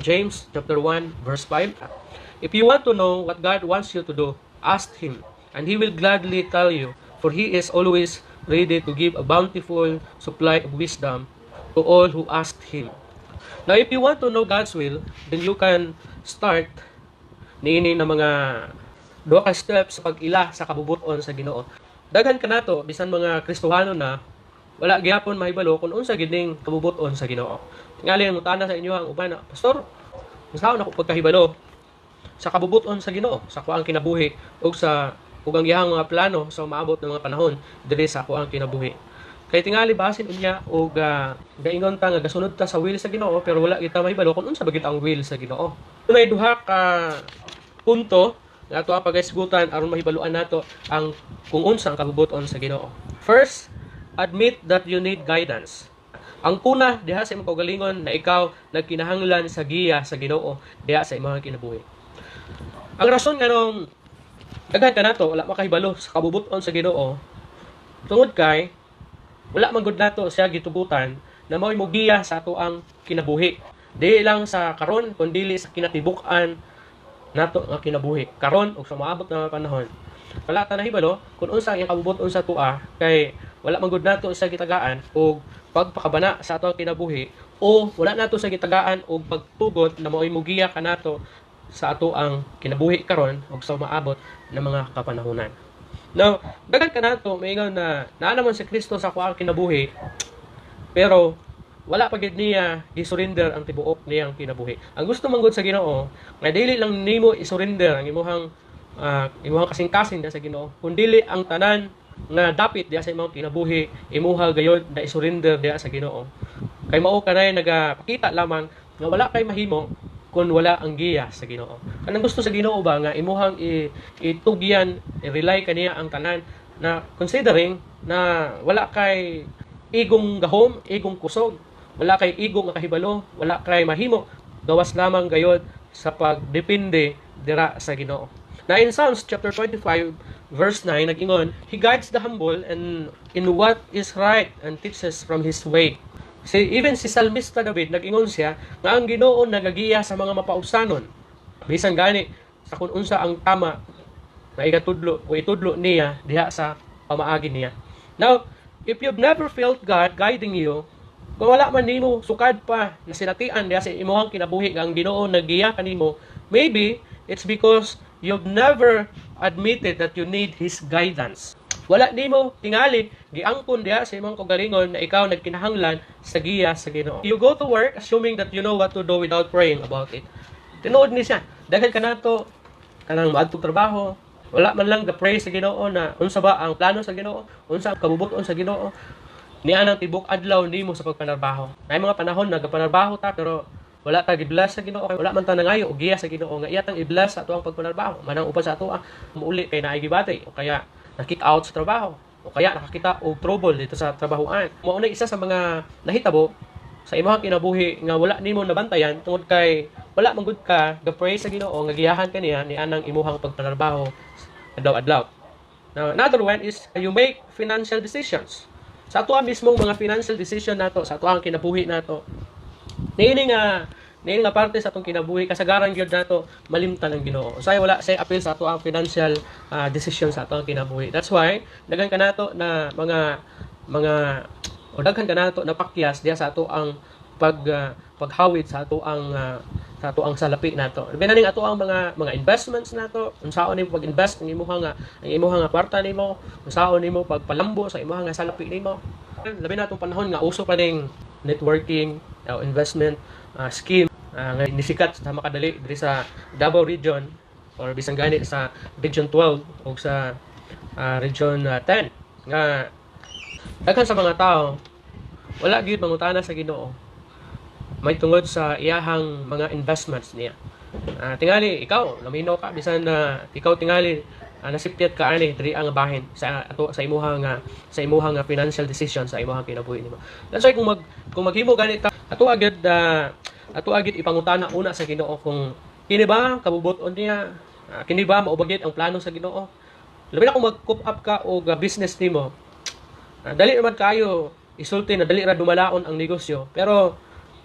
James chapter 1 verse 5. If you want to know what God wants you to do, ask Him, and He will gladly tell you, for He is always ready to give a bountiful supply of wisdom to all who ask Him. Now, if you want to know God's will, then you can start niini na mga duha ka steps sa pag-ila sa kabubuton sa Ginoo. Daghan kanato, bisan mga Kristohano na, wala gihapon mahibalo kung unsa gid ning kabubuton sa Ginoo. Tingali mangutana sa inyo ang uban na, "Pastor, unsaon ako pagkahibalo sa kabubuton sa Ginoo sa akoang kinabuhi ug ang iyang mga plano sa maabot ng mga panahon diri sa akoang kinabuhi?" Kay tingali basin unya og gaingon ta nga gasunod ta sa will sa Ginoo, pero wala kita mahibalo kung unsa ba gid ang will sa Ginoo. Dunay duha ka punto nga ato ang pagahisgutan aron mahibaluan nato ang kung unsa ang kabubuton sa Ginoo. First, admit that you need guidance. Angkona diha sa imong kaugalingon na ikaw nagkinahanglan sa giya sa Ginoo diha sa imong kinabuhi. Ang rason nganong daghan kanato wala makahibalo sa kabubuton sa Ginoo tungod kay wala man gud nato siya gitugutan na mao'y mogiya sa ato ang kinabuhi. Di lang sa karon kundi sa kinatibuk-an nato nga kinabuhi karon ug sa moabot nga mga panahon. Wala ta nahibalo kung unsa ang iyang kabubuton sa atoa kay wala man gud nato siya gitagaan og pagpakabana sa ato ang kinabuhi o wala nato siya gitagaan og pagtugot na mao'y mogiya kanato sa ato ang kinabuhi karon ug sa maabot na mga kapanahunan. Now, daghan kanato maingon na naa naman si Kristo sa akoang kinabuhi, pero wala pa gid niya i-surrender ang tibuok niyang kinabuhi. Ang gusto man gud sa Ginoo nga dili lang nimo i-surrender ang imuhang kasing-kasing diha sa Ginoo, kundili ang tanan nga dapit diha sa imong kinabuhi imuha gayod na i-surrender diha sa Ginoo. Kay mao kanay nagapakita lamang nga wala kay mahimo kung wala ang giya sa Ginoo. Kanang gusto sa Ginoo ba nga imuhang itugyan, i-rely kaniya ang tanan na considering na wala kay igong gahom, igong kusog, wala kay igong nga kahibalo, wala kay mahimo gawas lamang gayod sa pagdepende dira sa Ginoo. Na in Psalms chapter 25 verse 9 nag-ingon, "He guides the humble and in what is right and teaches from His way." Si even si Salmista David, nag-ingon siya nga ang Ginoo nagagiya sa mga mapaubsanon. Bisan gani sa kung unsa ang tama nga igatudlo o itudlo niya diha sa pamaagi niya. Now, if you've never felt God guiding you, kung wala man nimo sukad pa na sinatian diha sa imong kinabuhi nga ang Ginoo naggiya kanimo, maybe it's because you've never admitted that you need His guidance. Wala nimo tingali giangkon diha sa imong kaugalingon na ikaw nagkinahanglan sa giya sa Ginoo. You go to work assuming that you know what to do without praying about it. Tinuod ni siya. Daghan kanato kanang moadtog trabaho, wala man lang ga-pray sa Ginoo na unsa ba ang plano sa Ginoo, unsa ang kabubuton sa Ginoo. Niya nang tibok adlaw nimo sa pagpanarbaho. Naay mga panahon nagapanarbaho ta, pero wala ta gi-bless sa Ginoo kay wala man ta nangayo og giya sa Ginoo nga iya tang i-bless sa atoang pagpanarbaho. Manang uban sa atoa muuli kay naay gibati o kaya na-kick out sa trabaho o kaya nakakita og trouble dito sa trabahoan. Mao na isa sa mga nahitabo sa imong kinabuhi nga wala nimo nabantayan tungod kay wala man gud ka ga-pray sa Ginoo nga giyahan kaniya ni anang imuhang pagpanarbaho adlaw-adlaw. Now, another one is you make financial decisions. Sa ato mismong mga financial decision nato, sa ato ang kinabuhi nato. Niini nga parte sa atong kinabuhi, kasagaran gyud nato malimtan ang Ginoo. Usay wala say apil sa ato ang financial decision sa ato ang kinabuhi. That's why daghan kanato na mga o daghan kanato na pakyas diha sa ato ang paghawid sa ato ang salapi nato. Labi na ning ato ang mga investments nato, unsaon nimo pag-invest ang imuha nga kwarta nimo, unsaon nimo pagpalambo sa imuha nga salapi nimo. Labi na atong panahon nga uso pa ning networking o investment scheme nga nisikat sa makadali diri sa Davao Region or bisan gani sa Region 12 o sa Region 10, nga daghan sa mga tao wala gyud mangutana sa Ginoo may tungod sa iyahang mga investments niya. Tingali ikaw naminaw ka, bisan na ikaw tingali nasipyat ka ani diri ang bahin sa ato sa imuha nga financial decision sa imuhang kinabuhi nimo. That's why kung maghimo gani ta, ato agad ipangutana una sa Ginoo kung kini ba kabubut-on niya, kini ba mao ba gyud ang plano sa Ginoo. Labi na kung mag-cook up ka og business nimo. Dali naman kayo isulti na dali ra dumalaon ang negosyo, pero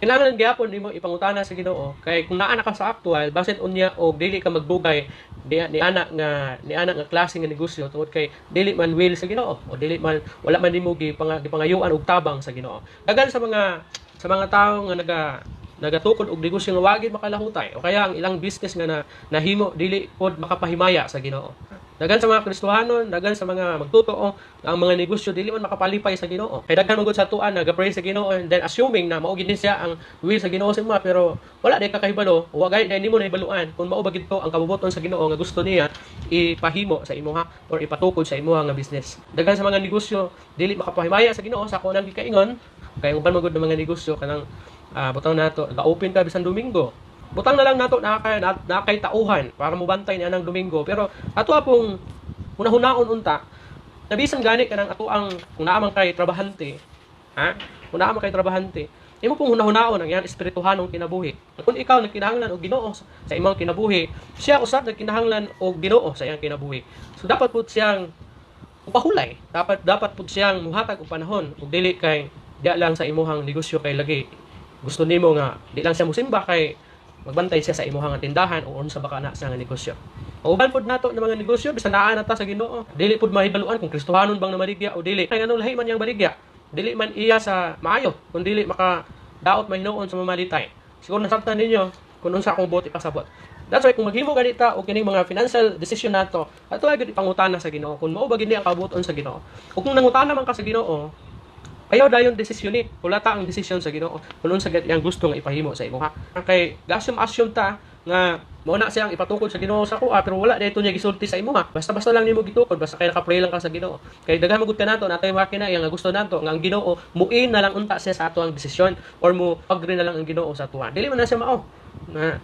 Kinahanglan gyapon nimo ipangutana sa Ginoo kay kung naa na ka sa aktual, basin unya og dili ka magdugay ni ana nga klase nga negosyo tungod kay dili man will sa Ginoo o dili man, wala man nimo gipangayuan og tabang sa Ginoo. Daghan sa mga tawo nga nagatukod og negosyo nga wa gyud makalahutay o kaya ang ilang business nga nahimo dili pod makapahimaya sa Ginoo. Daghan sa mga Kristohanon, daghan sa mga magtotoo nga ang mga negosyo dili man makapalipay sa Ginoo. Kay daghan man gud sa atoa naga-pray sa Ginoo and then assuming na mao gid ni siya ang will sa Ginoo sa imo, pero wala di ka kahibalo, wa gay nimo nahibaluan kung mao ba gid to ang kabubuton sa Ginoo nga gusto niya ipahimo sa imuha or ipatukod sa imuha nga business. Daghan sa mga negosyo dili makapahimaya sa Ginoo sa ako nang gikaingon kay uban man gud ng mga negosyo kanang butang nato ga-open ka bisan Domingo. Butang na lang nato na kay tauhan para mobantay niya ng Domingo, pero ato pong hunahunahon unta na bisan gani kanang ato ang kung naa man kay trabahante, ha, kung naa man kay trabahante, imo pong hunahunaon ang iyang espirituhanong kinabuhi. Kung ikaw nagkinahanglan og Ginoo sa imong kinabuhi, siya usab nagkinahanglan og Ginoo sa iyang kinabuhi. So dapat pud siyang upahulay, dapat pud siyang muhatag og panahon ug dili kay diya lang sa imuhang negosyo kay lagi gusto nimo nga di lang siya musimba kay magbantay siya sa imuhang tindahan o unsa ba kana sa nga negosyo. O uban pod nato ng mga negosyo bisan naa na ta sa Ginoo, dili pod mahibaluan kung Kristohanon bang namaligya o dili. Kay nganong lahi man iyang baligya, dili man iya sa maayo kung dili maka daot mahinuon sa mamalitay. Siguro nasabtan ninyo kung unsa akong buot ipasabot. That's why kung maghimo ganita og kining mga financial decision nato, ato ay gyud ipangutana sa Ginoo kung mao ba gid ni ang kabuoton sa Ginoo. O kung nangutana man ka sa Ginoo, ayaw dayon desisyon ni. Hulata ang desisyon sa Ginoo kung unsa gid iyang gusto nga ipahimo sa imuha. Kay gasum assume ta nga mao na siyang ipatukod sa Ginoo sa kuha, pero wala dito niya gisulti sa imuha. Basta-basta lang nimo gitukod basta kay naka-pray lang ka sa Ginoo. Kay daghan man gud kanato natay makina nga gusto nato nga ang Ginoo muin na lang unta siya sa ato ang desisyon or mo agree na lang ang Ginoo sa atuan. Dili man na siya mao. Na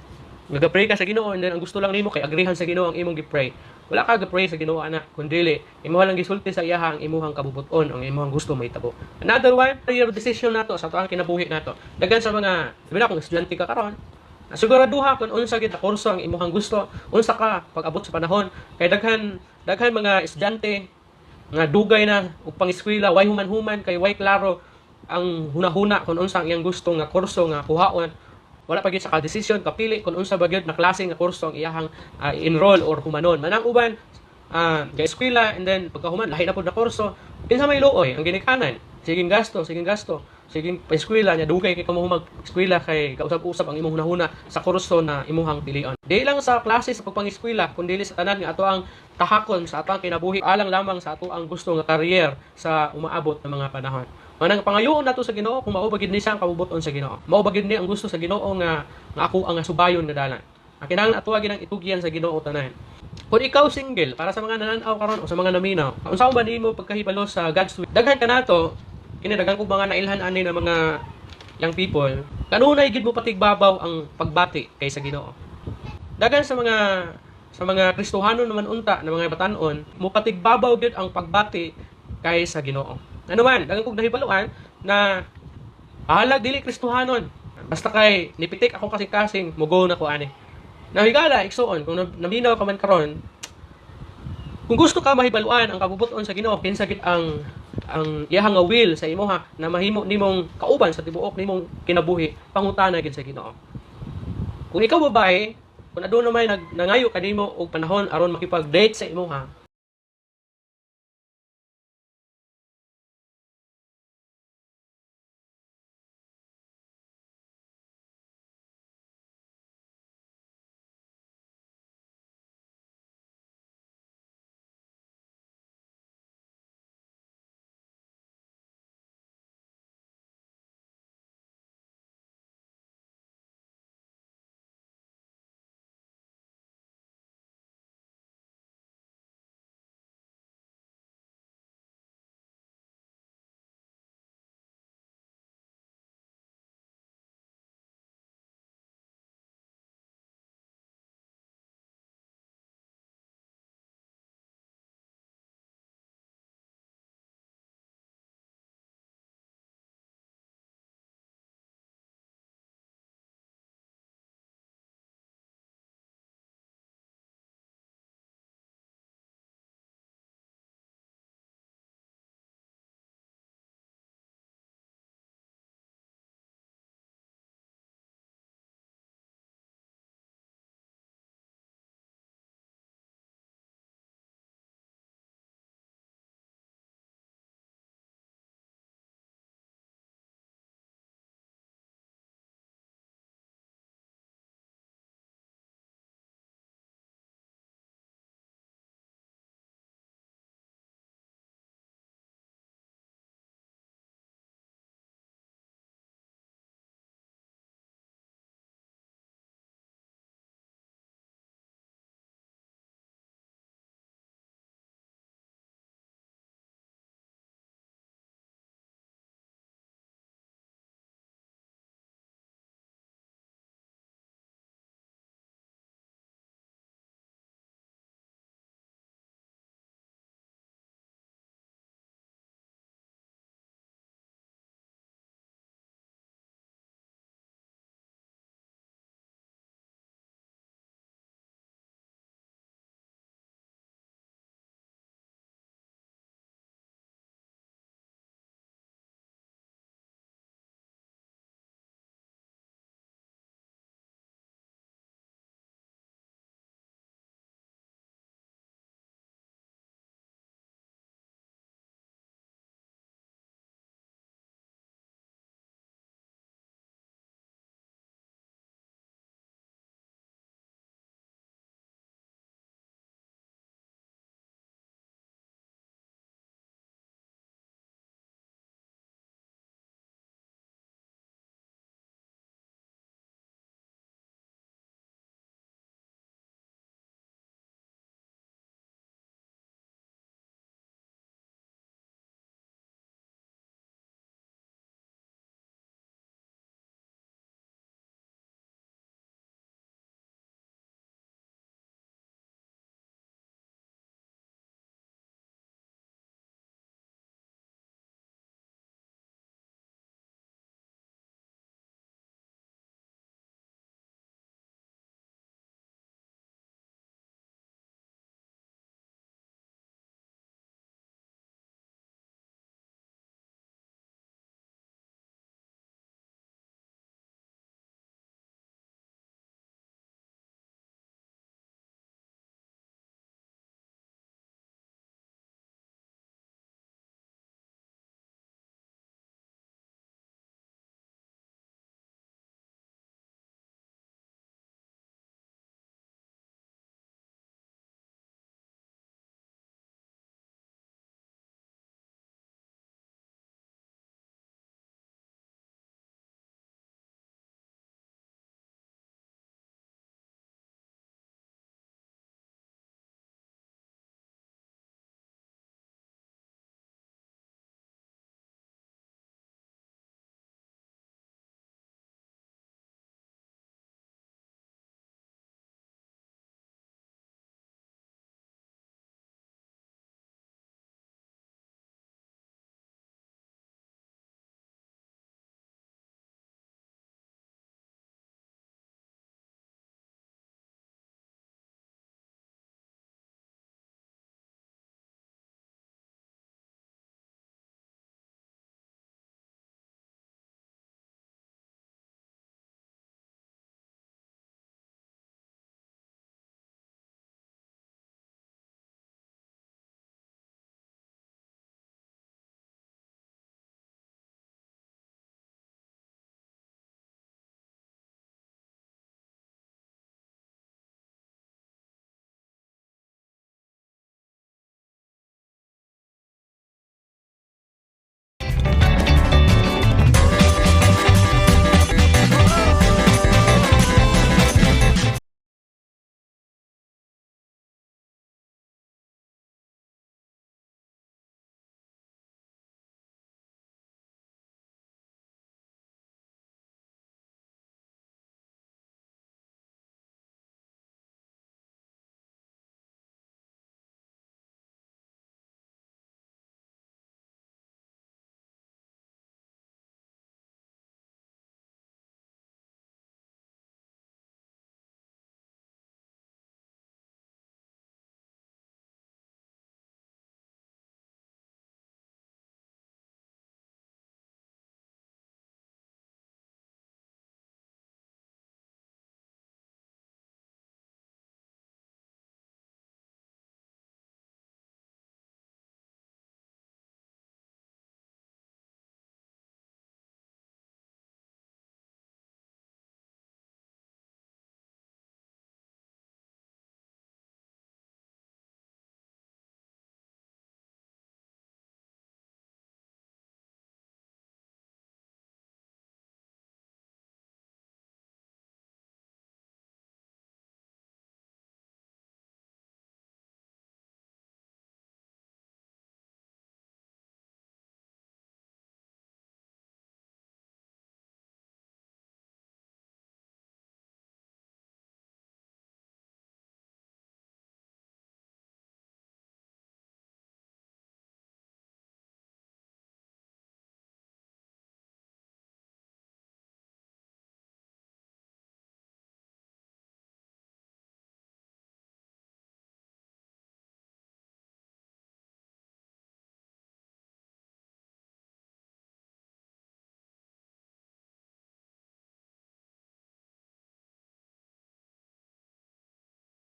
nagapray ka sa Ginoo and then ang gusto lang nimo kay agreehan sa Ginoo ang imong gi-pray. Wala ka ga-pray sa Ginoo ana, kun dili imo lang gisulti sa iyaha ang imuhang kabubuton, ang imuhang gusto mahitabo. Another one, career decision nato sa atoang kinabuhi nato. Daghan sa mga, sabi na kung estudyante ka karon, siguraduha kung unsa gid na kurso ang imuhang gusto, unsa ka pag-abot sa panahon. Kay daghan daghan mga estudyante nga dugay na og pang-eskwela, way human-human kay way klaro ang hunahuna kung unsa ang iyang gusto nga kurso nga kuhaon. Wala pa gyud sa ka-decision, kapili kung unsa ba gyud na klase nga kurso ang iyahang enroll or humanon. Manang uban ga eskwela and then pagkahuman lahi na pud na kurso. Kinsa may luoy ang ginikanan? Siging gasto, siging gasto, siging pa-eskwela niya, dugay kay kamo mag eskwela kay kausab-usab ang imong hunahuna sa kurso na imuhang pilion. Di lang sa klase sa pagpang-eskwela, kundi sa tanan nga ato ang tahakon sa atong kinabuhi alang lamang sa ato ang gusto nga career sa umaabot na mga panahon. Manang pangayoon nato sa Ginoo kung mao ba gid ni siya ang kabubuton sa Ginoo. Mao ba gid ni ang gusto sa Ginoo nga ako ang subayon nga dalan. Ang kinahanglan ato gyud ang itugyan sa Ginoo tanan. Kung ikaw single, para sa mga nananaw karon o sa mga naminaw, unsa ba nimo pagkahibalo sa God's will? Daghan kanato, kini daghan ko mga nailhan ani na mga young people, kanunay gid mo patigbabaw ang pagbati kay sa Ginoo. Daghan sa mga Kristohanon naman unta na mga batan-on, mo patigbabaw gid ang pagbati kay sa Ginoo. Ano man, daghan kog nahibaluan na bahalag dili Kristohanon. Basta kay nipitik ako kasing-kasing, mugo na ko ani. Nahigala, igsuon, kung naminaw ka man karon, kung gusto ka mahibaluan ang kabubuton sa Ginoo, kinsa gid ang iyahang nga will sa imuha na mahimo nimong kauban sa tibuok nimong kinabuhi, pangutana gid sa Ginoo. Kung ikaw babae, kung aduna may nangayo kanimo og panahon aron makipag-date sa imuha,